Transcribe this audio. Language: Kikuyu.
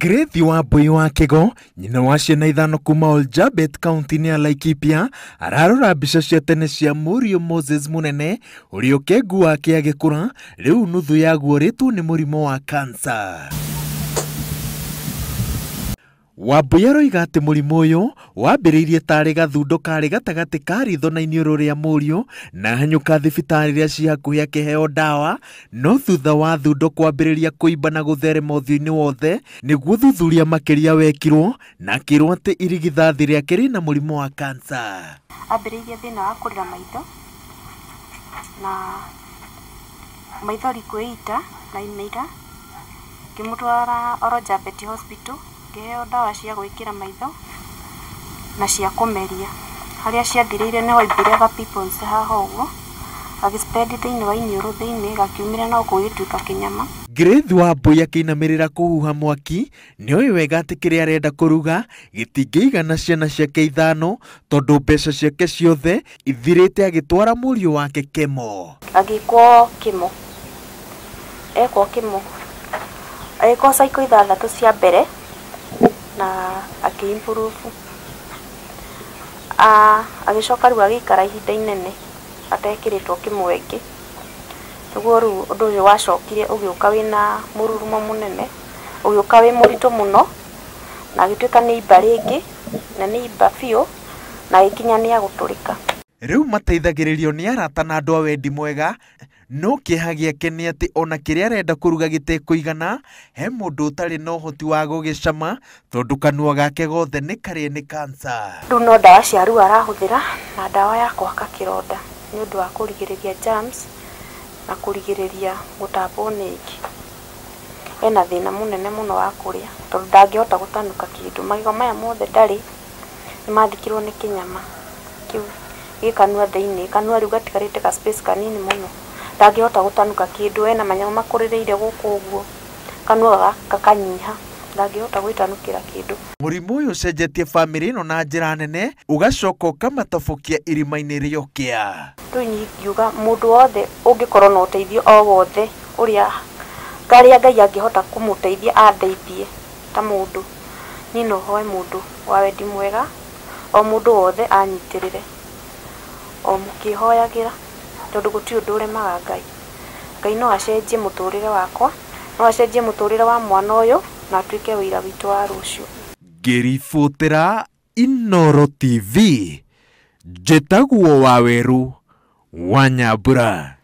Grace Wambui wa Kĩgo, nyina wa ciana ithano kuma Oljabet kaunti-inĩ ya Laikipia, ararora mbica cia tene cia mũriũ Moses Munene ũrĩa ũkengu wake agĩkũra, rĩu nuthu yaguo ũrĩtwo nĩ mũrimũ wa cancer. Wambui aroiga atĩ mũrimũ ũyũ wambĩrĩirie tarĩ gathundo karĩ gatagatĩ ka ritho na iniũrũ rĩa mũriũ na hanyũka thibitarĩ iria ciĩ hakuhĩ akĩheo ndawa, no thutha wa thundo kwambĩrĩria kũimba na gũtherema ũthiũ-inĩ wothe nĩguo ũthuthuria makĩria wekirwo na akĩrwo atĩ irigithathi rĩake rĩna mũrimũ wa cancer. Ambĩrĩirie thĩna wa kũrĩra maitho na maithori kwĩita na imĩra, ngĩmũtwara Oljabet Hospital, ngĩheo ndawa cia gwĩkĩra maitho na cia kũmeria. Harĩa ciathirĩire nĩho aimbire ga pimples haha ũguo, gagĩ spread thĩinĩ wa iniũrũ thĩinĩ, gakiumĩra na gũkũ gĩgĩtuĩka kĩnyama. Grace Wambui akĩinamĩrĩra kũhuha mwaki nĩoĩ wega atĩ kĩrĩa arenda kũruga gĩtingĩigana ciana ciake ithano tondũ mbeca ciake ciothe ithirĩte agĩtwara mũriũ wake kemo. Agĩkwo kĩmo, ekwo kĩmo, agĩkwo cycle ithathatũ cia mbere na akĩ improve. Agĩcoka rĩu agĩikara ihinda inene atekĩrĩtwo kĩmo ĩngĩ, nĩguo rĩu ũndũ ũyũ wacokire ũgĩũka wĩna mũrurumo mũnene, ũgĩũka wĩ mũritũ mũno na agĩtuĩka nĩ imba rĩngĩ, na nĩ imba biũ na agĩkinya nĩ agũtũrĩka. Rĩu mateithagĩrĩrio nĩ arata na andũ a wendi mwega, no kĩeha gĩake nĩ atĩ ona kĩrĩa arenda kũruga gĩtekũigana, he mũndũ ũtarĩ na ũhoti wa gũgĩcama tondũ kanua gake gothe nĩ karĩe nĩ cancer. Rĩu no ndawa cia ruo arahũthĩra na ndawa ya kũhaka kĩronda nĩ ũndũ wa kũrigĩrĩria germs na kũrigĩrĩria gũtambwo nĩ ingĩ. Ena thĩna mũnene mũno wa kũrĩa tondũ ndangĩhota gũtanuka kĩndũ. Magego maya mothe ndarĩ nĩ mathikirwo nĩ kĩnyama kĩu gĩ kanua thĩinĩ, kanua rĩu gatigarĩte ka space kanini mũno, ndangĩhota gũtanuka kĩndũ, ena manyamũ makũrĩrĩire gũkũ ũguo, kanua gakanyiha, ndangĩhota gwĩtanukĩra kĩndũ. Mũrimũ ũyũ ũcenjetie bamĩrĩ ĩno na njĩra nene, ũgacoka ũkamatobokia irima-inĩ rĩa ũkĩa. Rĩu niĩ ingiuga mũndũ wothe ũngĩkorwo na ũteithio o wothe ũrĩa karĩa Ngai angĩhota kũmũteithia andeithie ta mũndũ, niĩ no hoe mũndũ wa wendi mwega, o mũndũ wothe anyitĩrĩre o mũkĩhoyagĩra, tondũ gũtirĩ ũndũ ũremaga Ngai. Ngai no acenjie mũtũrĩre wakwa, no acenjie mũtũrĩre wa mwana ũyũ na atuĩke wĩira witũ wa rũciũ. Ngĩribotera Inooro TV, njĩtagwo Waweru wa Nyambura.